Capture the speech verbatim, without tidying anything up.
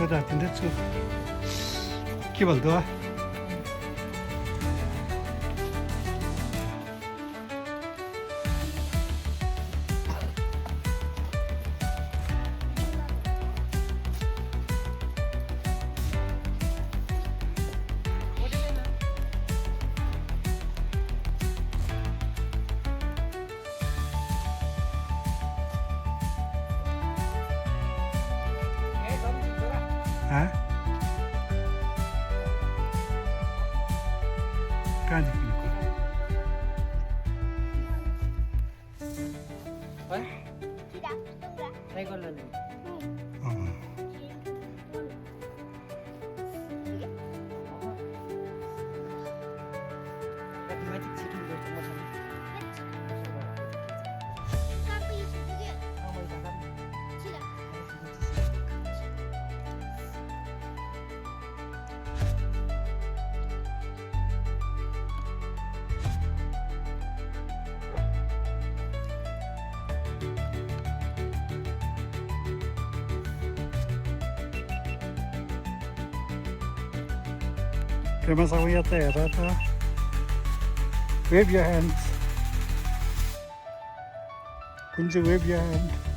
ད་དེ་འདྲ་ཚུ་སྐྱིད་པ་འདུག་ཨ། ཨ། ཀ་འདི་ཀུན་ཀུན། ཨ། དེ་མ་ས་བ་ཡ་ཏ་ཡ་ར་ཏ། Wave your hands. ཀུན་གཟིགས། Wave your hand.